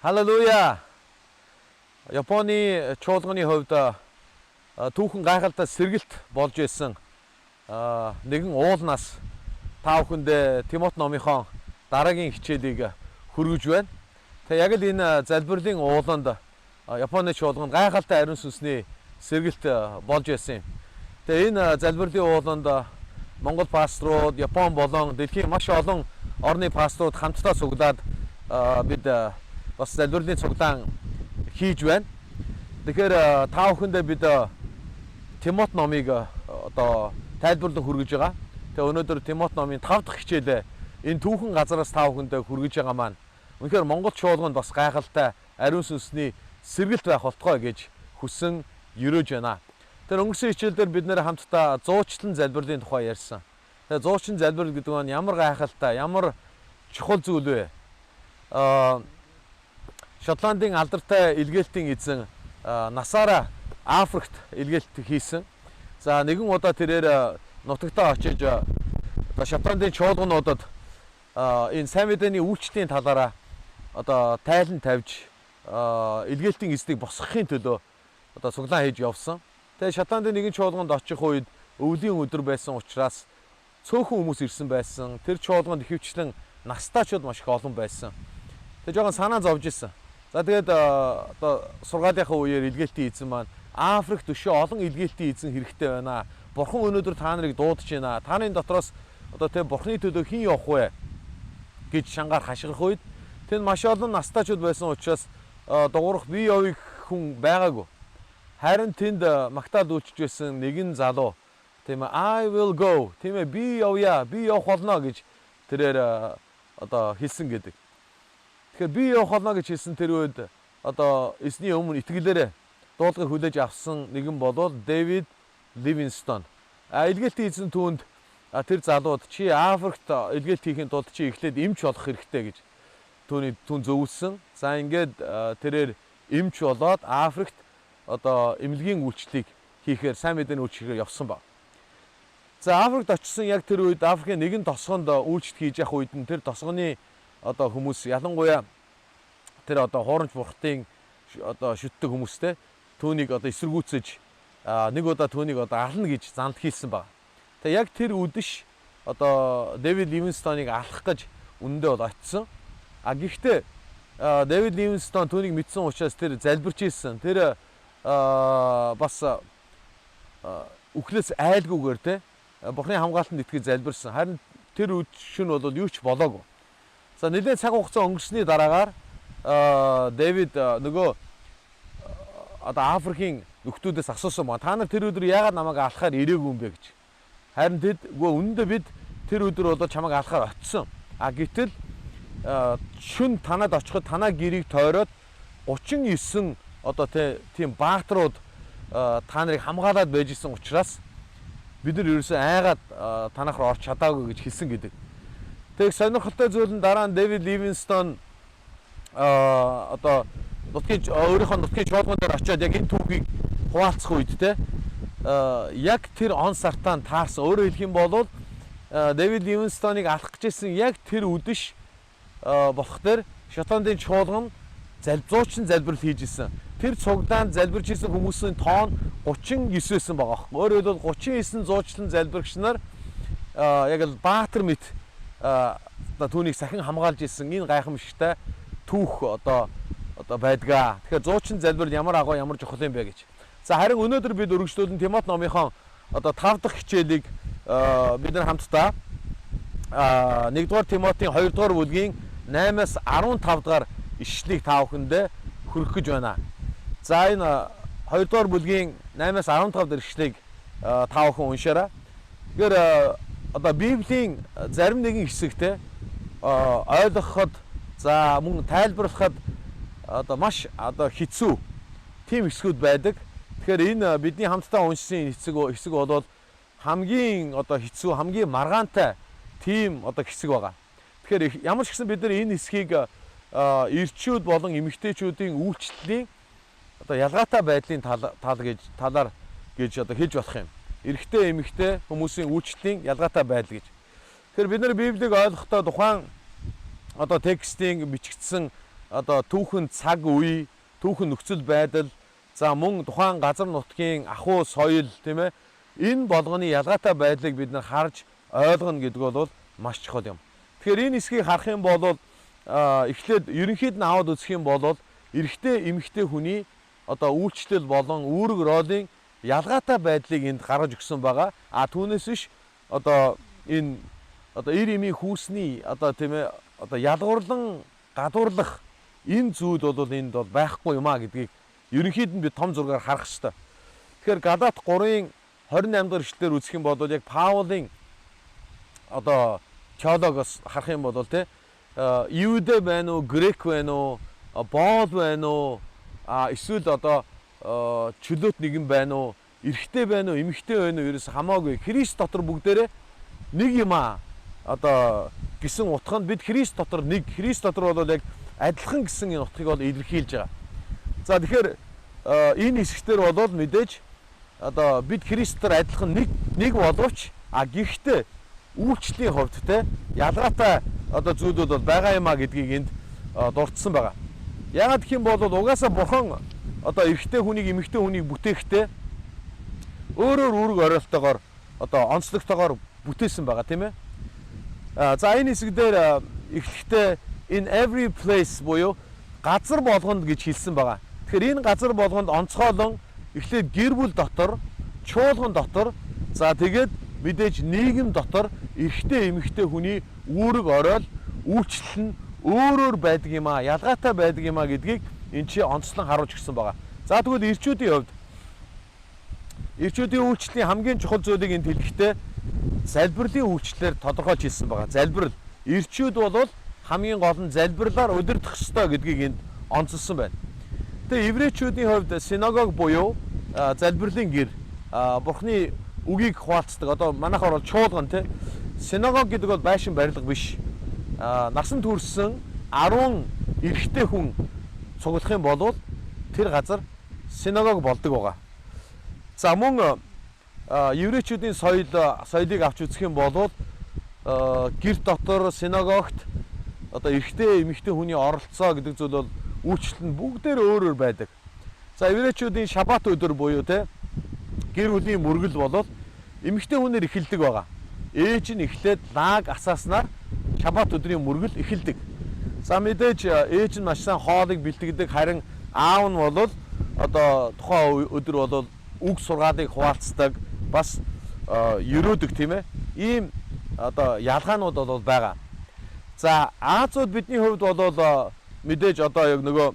Халелуя. Японы чуулганы хувьд түүхэн гайхалтай сэргэлт болж байсан нэгэн уулнаас та бүхэндээ Тимот номынхон дараагийн хичээлийг хүргэж байна. Тэгээ яг л энэ залбирлын ууланд Японы чуулганд гайхалтай ариун сүнсний сэргэлт болж байсан юм. Тэгээ энэ залбирлын ууланд Монгол пасторууд, Япон болон дэлхийн маш олон орны пасторууд хамтдаа цуглаад бид бас залбирлын цуглаан хийж байна. Тэгэхээр та бүхэндээ бид Тимот номыг одоо тайлбарлан хүргэж байгаа. Тэгээ өнөөдөр Тимот номын 5 дахь хичээлээ энэ түүхэн газараас та бүхэндээ хүргэж байгаа маань үнэхээр Монгол чуулганд бас гайхалтай ариун сүнсний сэргэлт байх болтугай гэж хүсэн ерөөж байна. Тэр өнгөрсөн хичээл дээр бид нэр хамтдаа зуучлан залбирлын тухай ярьсан. Тэгээ зуучлан залбирал гэдэг нь ямар гайхалтай, ямар чухал зүйл вэ? Шотландын алдартай илгээлтийн эзэн Насара Африкт илгээлт хийсэн. За нэгэн удаа тэрээр нутагтаа очиж одоо Шотландын чуулгануудад энэ сайн мэдээний үйлчлэлийн талаараа одоо тайлан тавьж илгээлтийн эзнийг босгохын төлөө одоо цуглаан хийж явсан. Тэгээ Шотландын нэгэн чуулганд очих үед өвлийн өдөр байсан учраас цөөхөн хүмүүс ирсэн байсан. Тэр чуулганд ихэвчлэн настайчууд маш их олон байсан. Тэгээ жоохон санаа зовж исэн. За тэгээд одоо сургаалынхаа үеэр илгээлтийн эзэн маань Африкт өшөө олон илгээлтийн эзэн хэрэгтэй байна. Бурхан өнөөдөр та нарыг дуудаж байна. Та нарын дотроос одоо тэ Бурханы төлөө хэн явах вэ гэж шангаар хашгирах үед тэнд маш олон настайчууд байсан учраас дугуурах би явъя хүн байгаагүй. Харин тэнд магтаал үйлчилж байсан нэгэн залуу, тийм ээ, "I will go", тийм ээ, би явъя, би явах болно гэж тэрээр одоо хэлсэн гэдэг. Тэгэхээр би явах болно гэж хэлсэн тэр үед одоо эзний өмнө итгэлээрээ дуудлагыг хүлээж авсан нэгэн болвол Дэвид Ливингстон. А илгээлтийн эзэн түүнд тэр залууд чи Африкт илгээлт хийхийн тулд чи эхлээд эмч болох хэрэгтэй гэж түүний түн зөвлөсөн. За ингээд тэрээр эмч болоод Африкт одоо эмнэлгийн үйлчлэлийг хийхээр, сайн мэдээний үйлчлэгээр явсан баг. За Африкт очисон яг тэр үед Африкийн нэгэн тосгонд үйлчлэл хийж явах үед нь тэр тосгоны одоо хүмүүс, ялангуяа тэр одоо хуурамч бурхтын одоо шүтдэг хүмүүстэй түүнийг одоо эсэргүүцэж нэг удаа түүнийг одоо ална гэж занал хийсэн баг. Тэгээ яг тэр үдэш одоо Дэвид Ливингстоныг алах гэж үнэндээ бол очисон. А гэхдээ Дэвид Ливингстон түүнийг мэдсэн учраас тэр залбирч ийсэн. Тэр бас үхлээс айлгүйгээр те Бурхны хамгаалтанд итгэж залбирсан. Харин тэр үд шөнө бол юу ч болоогүй. За нэлээд цаг хугацаа өнгөрсний дараагаар Дэвид нөгөө одоо Африкийн нөхдүүдээс асуусан ба та нар тэр өдөр яагаад намайг алахаар ирээгүй юм бэ гэж. Харин тэд үгүй, үнэндээ бид тэр өдөр бол чамайг алахаар очисон. А гэтэл шөнө танад очиход танаа гэрийг тойроод 39 одоо тийм баатрууд та нарыг хамгаалаад байж исэн учраас бид нар ерөөсөө айгаад танах руу орч чадаагүй гэж хэлсэн гэдэг. Тэг сонирхолтой зүйл нь дараа нь Дэвид Ливингстон одоо нутгийн өөрийнхөө нутгийн чуулган дээр очиод яг энэ түүхийг хуваалцах үед те яг тэр он сартаа таарсан. Өөрөөр хэлэх юм бол Дэвид Ливингстоныг алах гэжсэн яг тэр үдэш болох дээр Шотландын чуулган зуучлан залбирал хийж исэн. Тэр цуглаанд залбирч исэн хүмүүсийн тоон 39 байсан байгаа аахгүй. Өөрөөр хэлбэл 39 зуучлан залбирагч нар яг л баатар мэт одоо түүнийг сахин хамгаалж исэн энэ гайхамшигтай түүх одоо байдгаа. Тэгэхээр зуучлан залбирал ямар агуу, ямар чухал юм бэ гэж. За харин өнөөдөр бид өргөжлүүлэн Тимот номынхон одоо 5 дахь хичээлийг бид нар хамтдаа 1-р Тимотийн 2-р бүлгийн 8-аас 15 дугаар ишлэлийг та бүхэндээ хүргэх гэж байна. За энэ 2-р бүлгийн 8-аас 15 дахь ишлэлийг та бүхэн уншаарай. Тэгэхээр одоо Библийн зарим нэгэн хэсэгтээ ойлгоход, за мөн тайлбарлахад одоо маш одоо хэцүү тийм хэсгүүд байдаг. Тэгэхээр энэ бидний хамтдаа уншсан хэсэг бол хамгийн одоо хэцүү, хамгийн маргаантай тийм одоо хэсэг байгаа. Тэгэхээр ямар ч гэсэн бид нар энэ хэсгийг эрчүүд болон эмэгтэйчүүдийн үйлчлэлийн одоо ялгаатай байдлын тал гэж талаар гэж одоо хэлж болох юм. Эрэгтэй эмэгтэй хүмүүсийн үйлчлэлийн ялгаатай байдал гэж. Тэгэхээр бид нар Библийг ойлгохдоо тухайн одоо текстийн бичигдсэн одоо түүхэн цаг үе, түүхэн нөхцөл байдал, за мөн тухайн газар нутгийн ахуй соёл, тийм ээ, энэ болгоны ялгаатай байдлыг бид нар харж ойлгоно гэдэг бол маш чухал юм. Тэгэхээр энэ хэсгийг харах юм бол эхлээд ерөнхийд нь аваад үзэх юм бол эрэгтэй эмэгтэй хүний одоо үйлчлэл болон үүрэг ролын ялгаатай байдлыг энд гаргаж өгсөн байгаа. А түүнээс биш одоо энэ одоо эр эмийн хүүсний одоо, тийм ээ, одоо ялгуурлан гадуурлах энэ зүйл бол энд бол байхгүй юм а гэдгийг ерөнхийд нь би том зургаар харах хэрэгтэй. Тэгэхээр Галат 3-ын 28 дахь эшлэлээр үзэх юм бол яг Паулын одоо теологоос харах юм бол, те, Иудэ байна уу, Грек байна уу, боол байна уу, эсвэл одоо чөлөөт нэгэн байна уу, эрэгтэй байна уу, эмэгтэй байна уу, ерөөс хамаагүй Христ дотор бүгдээрээ нэг юм аа одоо гэсэн утга нь бид Христ дотор нэг, Христ дотор бол яг адилхан гэсэн энэ утгыг бол илэрхийлж байгаа. За, тэгэхээр энэ хэсэгтэр бол мэдээж одоо бид Христ дотор адилхан нэг боловч гэхдээ үйлчлэлийн хувьд, те, ялгаатай одоо зүйлүүд бол байгаа юм а гэдгийг энд дурдсан байгаа. Яагаад гэх юм бол угаасаа Бурхан одоо эрэгтэй хүнийг, эмэгтэй хүнийг бүтээхдээ өөрөөр үүрэг оройлтойгоор, одоо онцлогтойгоор бүтээсэн байгаа, тийм ээ. За, энэ хэсэг дээр эхлэхдээ "in every place" буюу газар болгонд гэж хэлсэн байгаа. Тэгэхээр энэ газар болгонд онцгойлон эхлээд гэр бүл дотор, чуулган дотор, за тэгээд мэдээж нийгэм дотор эрэгтэй эмэгтэй хүний үүрэг оройл, үйлчлэл нь өөрөөр байдаг юм а, ялгаатай байдаг юм а гэдгийг энэ чи онцлон харуулж өгсөн байгаа. За, тэгвэл эрчүүдийн хувьд эрчүүдийн үйлчлэлийн хамгийн чухал зүйлийг энд хэлэхдээ залбирлын үйлчлэлээр тодорхойлж хэлсэн байгаа. Залбирал. Эрчүүд бол хамгийн гол нь залбирлаар удирдах ёстой гэдгийг энд онцолсон байна. Тэгээ еврейчүүдийн хувьд синагог буюу залбирлын гэр, Бурхны үгийг хуваалцдаг. Одоо манайхаар бол чуулган, тий. Синагог гэдэг бол байшин барилга биш. Насан туршсан 10 эрэгтэй хүн цуглах юм бол тэр газар синагог болдог байгаа. За, мөн еврейчүүдийн соёлыг авч үзэх юм бол гэр дотор, синагогт одоо эрэгтэй эмэгтэй хүний оролцоо гэдэг зүйл бол үйлчлэл нь бүгдээр өөр өөр байдаг. За, еврейчүүдийн шабат өдөр буюу, те, гэр бүлийн мөргөл болол эмэгтэй хүнээр эхэлдэг байгаа. Ээж нь эхлээд лааг асааснаар шабат өдрийн мөргөл эхэлдэг. За, мэдээж ээж нь маш сайн хоолыг бэлтгэдэг, харин аав нь бол одоо тухайн өдөр бол үг сургаалыг хуваалцдаг, бас ерөөдөг, тийм ээ. Ийм одоо ялгаанууд бол байгаа. За, Азиуд бидний хувьд бол мэдээж одоо яг нөгөө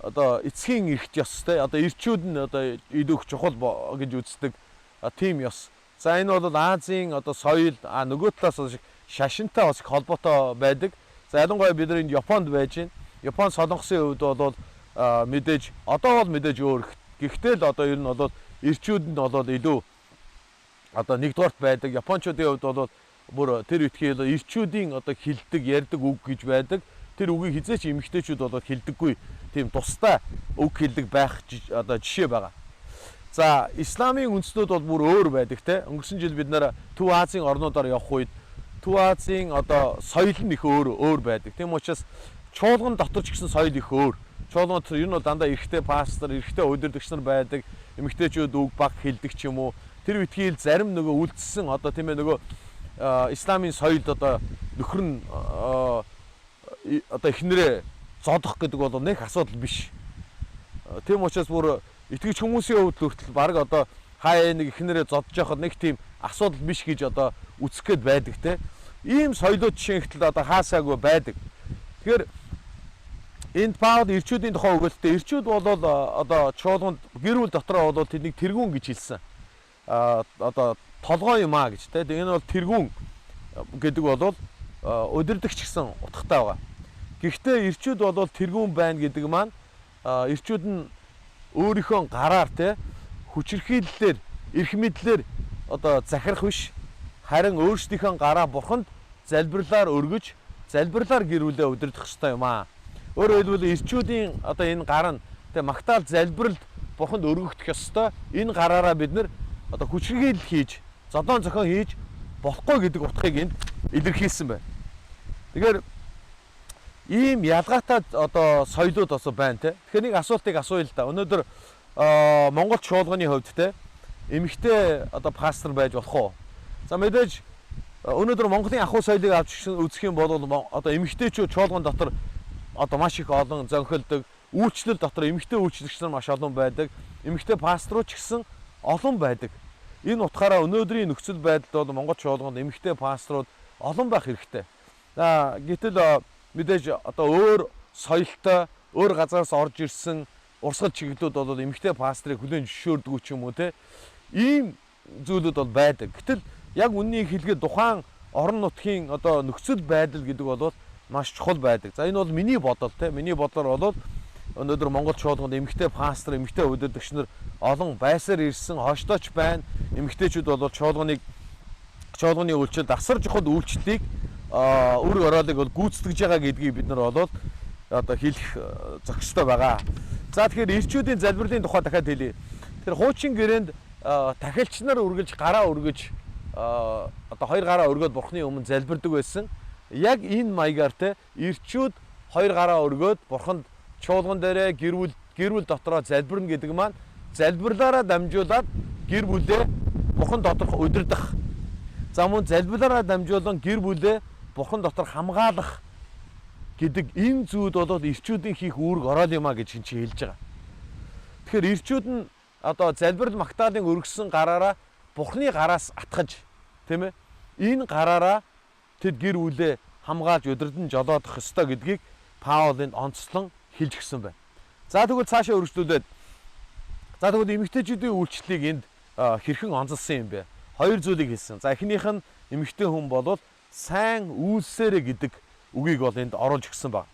одоо эцгийн эрхт ёс, те, одоо эрчүүд нь одоо илүү их чухал гэж үздэг тийм ёс. За, энэ бол Азийн одоо соёл, нөгөө талаас шашинтай бас их холбоотой байдаг. За, ялангуяа бид нар энд Японд байж байна. Япон, Солонгосын хувьд бол мэдээж одоо бол мэдээж өөр. Гэхдээ л одоо ер нь бол эрчүүд нь бол илүү одоо нэгдүгээрт байдаг. Япончуудын хувьд бол бүр тэр үеийн эрчүүдийн одоо хэлдэг, ярьдаг үг гэж байдаг. Тэр үгийг хэзээ ч эмэгтэйчүүд бол хэлдэггүй, тийм тустай үг хэлдэг байх одоо жишээ байгаа. За, исламын үндснүүд бол бүр өөр байдаг, те. Өнгөрсөн жил бид нар Төв Азийн орнуудаар явах үед Төв Азийн одоо соёл нь их өөр өөр байдаг. Тийм учраас чуулган дотор ч гэсэн соёл их өөр. Чуулган дотор ер нь бол дандаа эрэгтэй пастор, эрэгтэй удирдагч нар байдаг. Эмэгтэйчүүд үг бага хэлдэг ч юм уу. Тэр үеийн зарим нөгөө үлдсэн одоо, тийм ээ, нөгөө исламын соёлд одоо нөхөр нь одоо эхнэрээ зодох гэдэг бол нэг асуудал биш. Тийм учраас бүр итгэгч хүмүүсийн хувьд хүртэл баг одоо хаяа нэг эхнэрээ зодож явахад нэг тийм асуудал биш гэж одоо үзэх гээд байдаг, те. Ийм соёлууд жишээ одоо хаасаагүй байдаг. Тэгэхээр энд Паул эрчүүдийн тухай өгөлтөө эрчүүд бол одоо чуулганд, гэр бүл дотроо бол тэднийг тэргүүн гэж хэлсэн. Одоо толгой юм а гэж, те. Энэ бол тэргүүн гэдэг бол удирдагч гэсэн утгатай байгаа. Гэхдээ эрчүүд бол тэргүүн байна гэдэг маань эрчүүд нь өөрийнхөө гараар, те, хүчирхийллээр, эрх мэдлээр одоо захирах биш, харин өөрсдийнхөө гараа Бурханд залбирлаар өргөж, залбирлаар гэр бүлээ удирдах ёстой юм аа. Өөрөөр хэлбэл, эрчүүдийн одоо энэ гар нь, тэ, магтаал залбиралд Бурханд өргөгдөх ёстой. Энэ гараараа бид нар одоо хүчирхийлэл хийж, зодоон зохион хийж болохгүй гэдэг утгыг энд илэрхийлсэн байна. Тэгэхээр Ийм ялгаатай одоо соёлууд бас байна те. Тэгэхээр нэг асуултыг асууя л да. Өнөөдөр Монгол чуулганы хувьд те, эмэгтэй одоо пастор байж болох уу? За, мэдээж өнөөдөр Монголын ахуй соёлыг авч үзэх юм бол одоо эмэгтэйчүүд чуулган дотор одоо маш их олон зөнхөлдөг, үйлчлэл дотор эмэгтэй үйлчлэгч нар маш олон байдаг. Эмэгтэй пасторууд ч гэсэн олон байдаг. Энэ утгаараа өнөөдрийн нөхцөл байдалд бол Монгол чуулганд эмэгтэй пасторууд олон байх хэрэгтэй. За, гэтэл мэдээж одоо өөр соёлтой, өөр газараас орж ирсэн урсгал чиглэлүүд бол эмэгтэй пасторыг хүлээн зөвшөөрдөггүй ч юм уу те. Ийм зүйлүүд бол байдаг. Гэтэл яг үннийг хэлгээд, тухайн орон нутгийн одоо нөхцөл байдал гэдэг бол маш чухал байдаг. За, энэ бол миний бодол те. Миний бодлоор бол өнөөдөр Монгол чуулганд эмэгтэй пастор, эмэгтэй удирдагч нар олон байсаар ирсэн, хойштооч байна. Эмэгтэйчүүд бол чуулганы үйлчлэлд асар чухал үйлчлэлийг, үүрэг ороолыг бол гүйцэтгэж байгаа гэдгийг бид нар бол одоо хэлэх зохистой байгаа. За, тэгэхээр эрчүүдийн залбирлын тухай дахиад хэлье. Тэгэхээр хуучин гэрээнд тахилч нар үргэлж гараа өргөж, одоо хоёр гараа өргөөд бурхны өмнө залбирдаг байсан. Яг энэ маягаар те, эрчүүд хоёр гараа өргөөд бурханд чуулган дээрээ, гэр бүл дотроо залбирна гэдэг маань залбирлаараа дамжуулаад гэр бүлээ бурхан доторх удирдах. За, мөн залбирлаараа дамжуулан гэр бүлээ бурхан дотор хамгаалах гэдэг энэ зүйлд бол эрчүүдийн хийх үүрэг ороол юм а гэж энэ чинь хэлж байгаа. Тэгэхээр эрчүүд нь одоо залбирал магтаалын өргөсөн гараараа бурхны гараас атгаж, тийм ээ, энэ гараараа тэд гэр бүлээ хамгаалж, удирдан жолоодох ёстой гэдгийг Паул энд онцлон хэлж өгсөн байна. За, тэгвэл цаашаа өргөжлүүлээд, за, тэгвэл эмэгтэйчүүдийн үйлчлэлийг энд хэрхэн онцолсон юм бэ? Хоёр зүйлийг хэлсэн. За, эхнийх нь эмэгтэй хүн болвол сайн үйлсээрээ гэдэг үгийг бол энд оруулж өгсөн байна.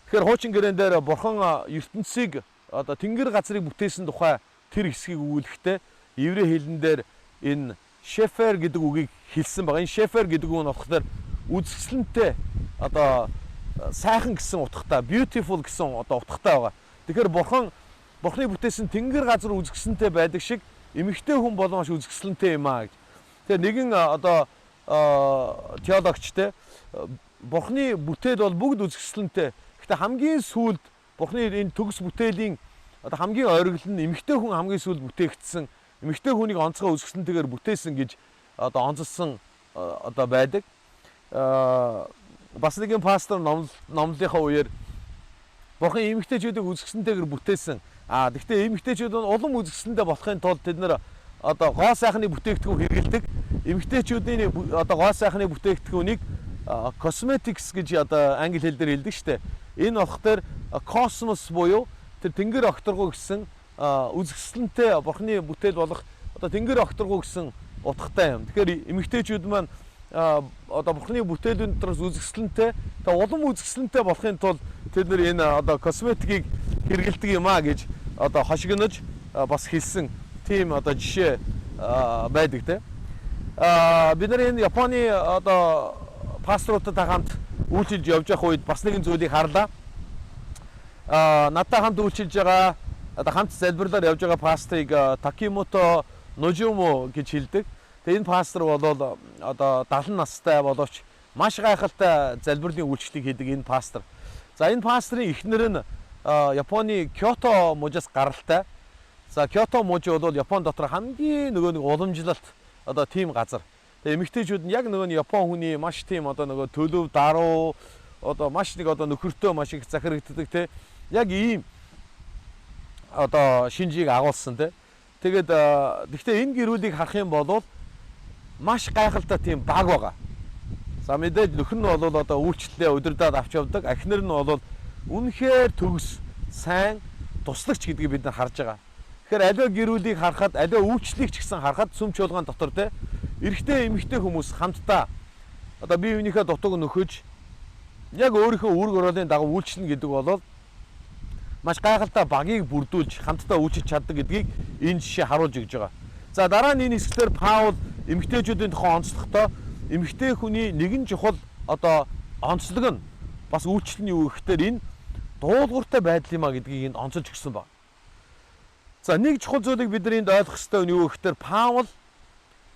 Тэгэхээр хуучин гэрээн дээр бурхан ертөнцийг, одоо тэнгэр газрыг бүтээсэн тухай тэр хэсгийг өгүүлэхдээ еврей хэлэн дээр энэ шефер гэдэг үгийг хэлсэн байгаа. Энэ шефер гэдэг үг нь болохоор үзэсгэлэнтэй, одоо сайхан гэсэн утгатай, beautiful гэсэн одоо утгатай байгаа. Тэгэхээр бурханы бүтээсэн тэнгэр газар үзэсгэлэнтэй байдаг шиг эмэгтэй хүн болон маш үзэсгэлэнтэй юм аа гэж. Тэгэхээр нэгэн одоо теологчтэй бурханы бүтээл бол бүгд үзэсгэлэнтэй. Гэхдээ хамгийн сүүлд бурханы энэ төгс бүтээлийн одоо хамгийн оргил нь эмэгтэй хүн хамгийн сүүлд бүтээгдсэн, эмэгтэй хүнийг онцгой үзэсгэлэнтэйгээр бүтээсэн гэж одоо онцлсон одоо байдаг. Бас нэгэн пастор номлолынхаа үеэр бурхан эмэгтэйчүүдийг үзэсгэлэнтэйгээр бүтээсэн. А тэгвэл эмэгтэйчүүд нь улам үзэсгэлэнтэй болохын тулд тэд нар одоо гоо сайхны бүтээгдэхүүн хэрэглэдэг. Эмэгтэйчүүдийн одоо гоо сайхны бүтээгдэхүүнийг cosmetics гэж одоо англи хэл дээр хэлдэг штэ. Энэ болохоор космос буюу тэр тэнгэр огторгуу гэсэн үзэсгэлэнтэй, бурхны бүтээл болох одоо тэнгэр огторгуу гэсэн утгатай юм. Тэгэхээр эмэгтэйчүүд маань одоо бурхны бүтээлүүн дотроос үзэсгэлэнтэй, тэгээ улам үзэсгэлэнтэй болохын тулд тэд нар энэ одоо косметикийг хэрэглэдэг юм а гэж одоо хошигнож бас хэлсэн тийм одоо жишээ байдаг те. Бид нар энэ Японы одоо пасторуудтай хамт үйлчилж явж явах үед бас нэгэн зүйлийг харлаа. Надтай хамт үйлчилж байгаа, одоо хамт залбирлаар явж байгаа пасторыг Такимото Ножумо гэж хэлдэг. Тэгээ энэ пастор бол одоо 70 настай боловч маш гайхалтай залбирлын үйлчлэлийг хийдэг энэ пастор. За, энэ пасторын эхнэр нь Японы Кёто мужаас гаралтай. За, Кёто муж бол Япон дотор хамгийн нөгөө нэг уламжлалт одоо тийм газар. Тэгээ эмэгтэйчүүд нь яг нөгөө нь Япон хүний маш тийм одоо нөгөө төлөв даруу, одоо маш нэг одоо нөхөртөө маш их захирагддаг те. Яг ийм одоо шинжийг агуулсан те. Тэгээд гэхдээ энэ гэр бүлийг харах юм бол маш гайхалтай тийм баг байгаа. За, мэдээж нөхөр нь бол одоо үйлчлэлээ удирдаад авч явдаг. Эхнэр нь бол үнэхээр төгс, сайн туслагч гэдгийг бид нар харж байгаа. Тэгэхээр аливаа гэр бүлийг харахад, аливаа үйлчлэлийг ч гэсэн харахад сүм чуулган дотор те, эрэгтэй эмэгтэй хүмүүс хамтдаа одоо бие биенийхээ дутууг нөхөж, яг өөрийнхөө үүрэг ороолын дагуу үйлчлэнэ гэдэг бол маш гайхалтай багийг бүрдүүлж хамтдаа үйлчилж чаддаг гэдгийг энэ жишээ харуулж өгж байгаа. За, дараа нь энэ хэсгээр Паул эмэгтэйчүүдийн тухай онцлохдоо эмэгтэй хүний нэгэн чухал одоо онцлог нь, бас үйлчлэл нь юу гэхээр энэ дуулууртай байдал юм а гэдгийг энд онцолж өгсөн байна. За, нэг чухал зүйлийг бид нар энд ойлгох ёстой нь юу гэхээр Паул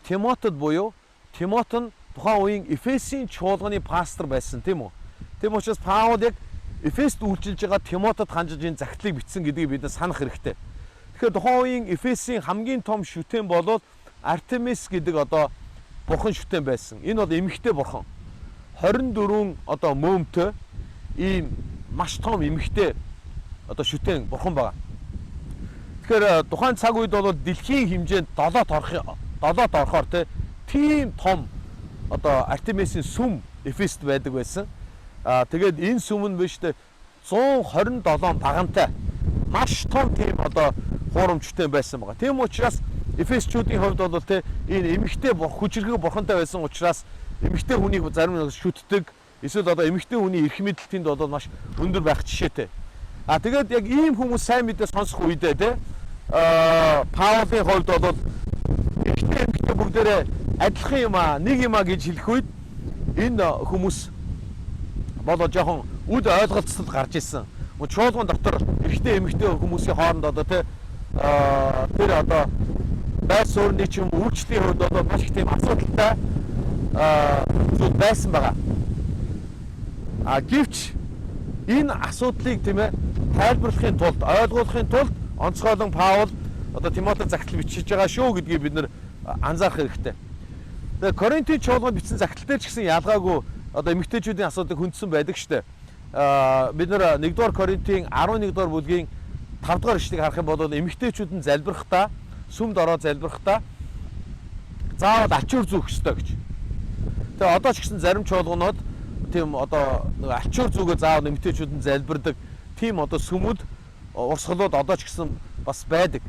Тимотед буюу Тимот нь тухайн үеийн Эфесийн чуулганы пастор байсан, тийм үү? Тийм учраас Паул яг Эфест үйлчилж байгаа Тимотед хандаж энэ захидлыг бичсэн гэдгийг бид санах хэрэгтэй. Тэгэхээр тухайн үеийн Эфесийн хамгийн том шүтэн болоод Артемис гэдэг одоо бурхан шүтэн байсан. Энэ бол эмэгтэй бурхан. 24 одоо мөөмтэй ийм маш том эмэгтэй одоо шүтэн бурхан байгаа. Тэгэхээр тухайн цаг үед бол дэлхийн хэмжээнд долоот орохоор тийм том одоо Артемисийн сүм Эфест байдаг байсан. Тэгээд энэ сүм нь биш 127 багантай маш том тийм одоо хуурамчтай байсан байгаа. Тийм учраас Эфесчүүдийн хувьд бол энэ эмэгтэй хүчирхэг бурхантай байсан учраас эмэгтэй хүнийг зарим нэг шүтдэг, эсвэл одоо эмэгтэй хүний эрх мэдэл тэнд бол маш өндөр байх жишээтэй. Тэгээд яг ийм хүмүүс сайн мэдээ сонсох үедээ Паулын хувьд бол эрэгтэй эмэгтэй бүгдээрээ адилхан юм аа, нэг юм аа гэж хэлэх үед энэ хүмүүс болоо жоохон үд ойлголцол гарч ирсэн. Чуулган дотор эрэгтэй эмэгтэй хүмүүсийн хооронд одоо тэр одоо байр суурины ч юм үйлчлэлийн хувьд одоо маш их тийм асуудалтай зүйл байсан байгаа. Гэвч энэ асуудлыг тийм тайлбарлахын тулд, ойлгуулахын тулд онцгойлон Паул одоо Тимотед захидал бичиж байгаа шүү гэдгийг бид нэр анзаарах хэрэгтэй. Тэгээ Коринтын чуулганд бичсэн захидал дээр ч гэсэн ялгаагүй одоо эмэгтэйчүүдийн асуудлыг хөндсөн байдаг штэ. Бид нэр 1-р Коринтын 11-р бүлгийн 5-р ишлэгийг харах юм бол эмэгтэйчүүд нь залбирахдаа, сүмд ороод залбирахдаа заавал альчуур зүүх ёстой гэж. Тэгээ одоо ч гэсэн зарим чуулганууд тийм одоо нэг альчуур зүгээ заавал эмэгтэйчүүд нь залбирдаг тийм одоо сүмүүд урсгалууд одоо ч гэсэн бас байдаг.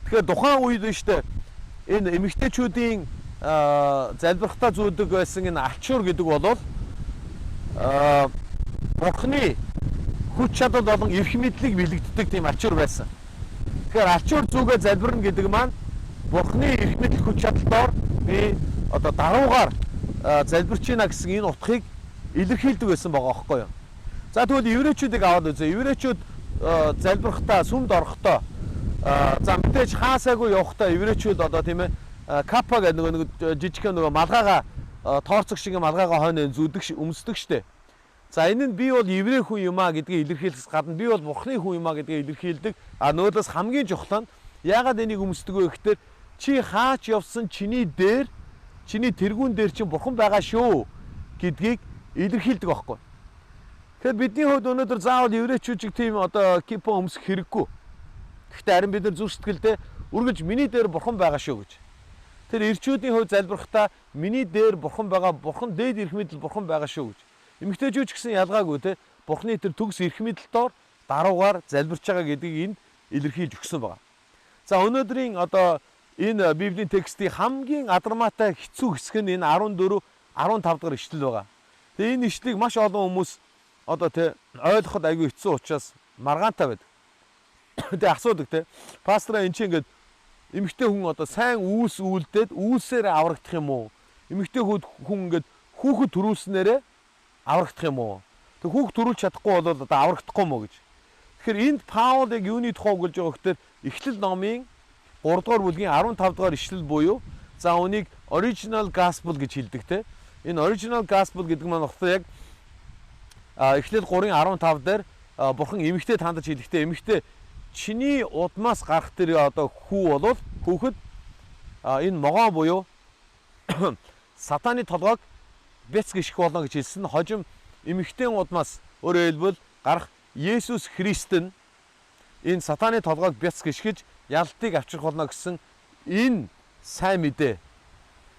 Тэгэхээр тухайн үед нь штэ энэ эмэгтэйчүүдийн залбирахдаа зүүдэг байсан энэ альчуур гэдэг бол Бурхны хүч чадал болон эрх мэдлийг бэлэгддэг тийм альчуур байсан. Тэгэхээр альчуур зүгээ залбирна гэдэг маань Бурхны эрх мэдэл хүч чадалдоор би одоо даруугаар залбирч байна гэсэн энэ утгыг илэрхийлдэг байсан байгаа байхгүй юу? За тэгвэл еврейчүүдийг аваад үзье. Еврейчүүд залбирахдаа, сүмд орохдоо, за мэдээж хаасаагүй явахдаа еврейчүүд одоо тийм капа гэдэг нөгөө нэг жижигхэн нөгөө малгайгаа тоорцог шиг малгайгаа хойно зүүдэг, өмсдөг штэ. За энэ нь би бол еврей хүн юм а гэдгийг илэрхийлэхээс гадна би бол Бурхны хүн юм а гэдгийг илэрхийлдэг. А нөгөөдөөс хамгийн чухал нь яагаад энийг өмсдөг вэ гэхээр чи хаач явсан чиний дээр, чиний тэргүүн дээр чинь Бурхан байгаа шүү гэдгийг илэрхийлдэг байхгүй. Тэгэхээр бидний хувьд өнөөдөр заавал еврейчүүд чиг тийм одоо кипо өмсөх хэрэггүй. Гэхдээ харин бид нар зүрх сэтгэлдээ үргэлж миний дээр Бурхан байгаа шүү гэж. Тэр эрчүүдийн хувьд залбирахдаа миний дээр Бурхан байгаа, Бурхан дээд эрх мэдэл Бурхан байгаа шүү гэж. Эмэгтэйчүүд ч гэсэн ялгаагүй те Бурханы тэр төгс эрх мэдэл доор даруугаар залбирч байгаа гэдгийг энд илэрхийлж өгсөн байгаа. За өнөөдрийн одоо энэ Библийн текстийн хамгийн адармаатай хэцүү хэсэг нь энэ 14 15 дахь ишлэл байгаа. Тэгээ энэ ишлэлийг маш олон хүмүүс одоо те ойлгоход айгүй хэцүү учраас маргаантай байдаг. Тэгээ асуудаг те. Пастораа энэ чинь ингээд эмэгтэй хүн одоо сайн үйлс үйлдээд үйлсээр аврагдах юм уу? Эмэгтэй хүн ингээд хүүхэд төрүүлснээрээ аврагдах юм уу? Тэг хүүхд төрүүлж чадахгүй бол одоо аврагдахгүй юм уу гэж. Тэгэхээр энд Паул яг юуны тухай өгүүлж байгаа гэхээр Эхлэл номын 3 дугаар бүлгийн 15 дугаар ишлэл буюу за үнийг original gospel гэж хэлдэг те. Энэ original gospel гэдэг маань болохоор яг Эхлэл 3:15 дээр Бурхан эмэгтэйд хандаж хэлэхдээ эмэгтэй чиний удмаас гарах тэр одоо хүү болвол хүүхэд энэ могоо буюу сатаны толгойг бяц гიშгэх болно гэж хэлсэн. Хожим эмэгтэйн удмаас, өөрөөр хэлбэл гарах Есүс Христ нь энэ сатаны толгойг бяц гიშгэж ялалтыг авчрах болно гэсэн энэ сайн мэдээ,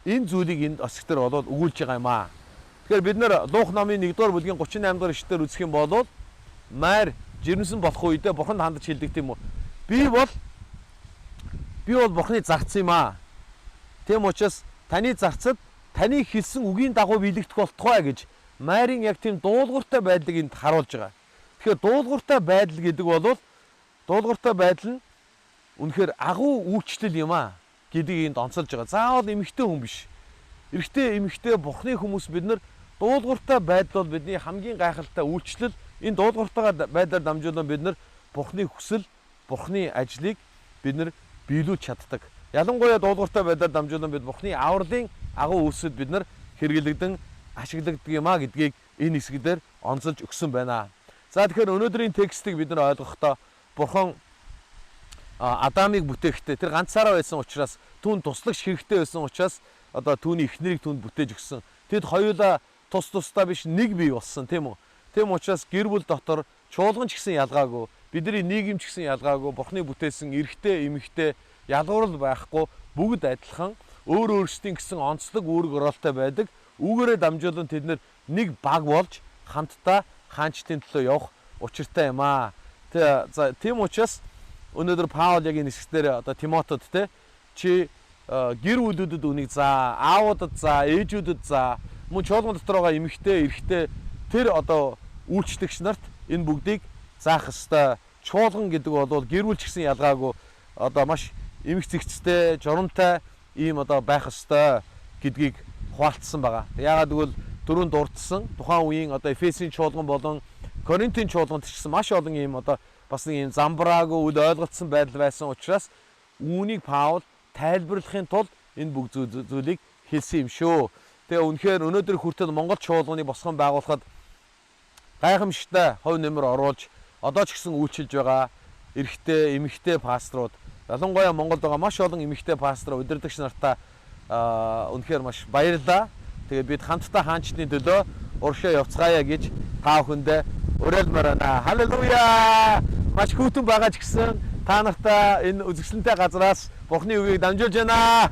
энэ зүйлийг энд өсгтөр болоод өгүүлж байгаа юм аа. Тэгэхээр бид нар Луух номын 1-р бүлгийн 38 дугаар ишлэлээр үзэх юм бол Майр жирэмсэн болох үедээ Бурханд хандаж хэлдэг тийм үү? Би бол Бурханы зарц юм аа. Тийм учраас таны зарцад таны хэлсэн үгийн дагуу биелэгдэх болтугай гэж Майрын яг тийм дуулууртай байдлыг энд харуулж байгаа. Тэгэхээр дуулууртай байдал гэдэг бол дуулууртай байдал нь үнэхээр агуу үйлчлэл юм аа гэдгийг энд онцолж байгаа. Заавал эмэгтэй хүн биш. Эрэгтэй эмэгтэй Бурхны хүмүүс бид нар дуулууртай байдал бол бидний хамгийн гайхалтай үйлчлэл. Энэ дуулууртайгаа байдлаар дамжуулан бид нар Бурхны хүсэл, Бурхны ажлыг бид нар биелүүлж чаддаг. Ялангуяа дуулууртай байдлаар дамжуулан бид Бурхны авралын агуу үйлсэд бид нар хэрэглэгдэн ашиглагддаг юм а гэдгийг энэ хэсэг дээр онцолж өгсөн байна. За, тэгэхээр өнөөдрийн текстийг бид нар ойлгохдоо Бурхан Адамыг бүтээхдээ тэр ганцаараа байсан учраас, түүнд туслагч хэрэгтэй байсан учраас одоо түүний эхнэрийг түүнд бүтээж өгсөн. Тэд хоёулаа тус тусдаа биш, нэг бие болсон, тийм үү? Тийм учраас гэр бүл дотор чуулган ч гэсэн ялгаагүй, бидний нийгэм ч гэсэн ялгаагүй, Бурханы бүтээсэн эрэгтэй, эмэгтэй ялгуурал байхгүй, бүгд адилхан өөр өөрсдийн гэсэн онцлог үүрэг оролттой байдаг. Үүгээрээ дамжуулан тэд нар нэг баг болж хамтдаа хаанчлалын төлөө явах учиртай юм аа. Тэ, за, тийм учраас өнөөдөр Паул яг энэ хэсгээр одоо Тимотед, те, чи гэр бүлүүдэд үнийг заа, аавуудад заа, ээжүүдэд заа, мөн чуулган дотор байгаа эмэгтэй, эрэгтэй тэр одоо үйлчлэгч нарт энэ бүгдийг заах ёстой. Чуулган гэдэг бол гэр бүл ч гэсэн ялгаагүй одоо маш эмх зэгцтэй, журамтай ийм одоо байх ёстой гэдгийг хуваалцсан байгаа. Яагаад гэвэл түрүүнд дурдсан тухайн үеийн одоо Эфесийн чуулган болон Коринтын чуулганд ч гэсэн маш олон ийм одоо бас нэг ийм замбраагүй, үл ойлголцсон байдал байсан учраас үүнийг Паул тайлбарлахын тулд энэ бүх зүйлийг хэлсэн юм шүү. Тэгээ үнэхээр өнөөдөр хүртэл Монгол чуулганыг босгон байгуулахад гайхамшигтай хувь нэмэр оруулж одоо ч гэсэн үйлчилж байгаа эрэгтэй, эмэгтэй пасторууд, ялангуяа Монголд байгаа маш олон эмэгтэй пастор, удирдагч нартаа үнэхээр маш баярлалаа. Тэгээд бид хамтдаа хаанчлалын төлөө урагшаа явцгаая гэж та бүхэндээ уриалмаар байна. Халелуя! Маш хүйтэн байгаа ч гэсэн та нартаа энэ үзэсгэлэнтэй газраас Бурхны үгийг дамжуулж байна.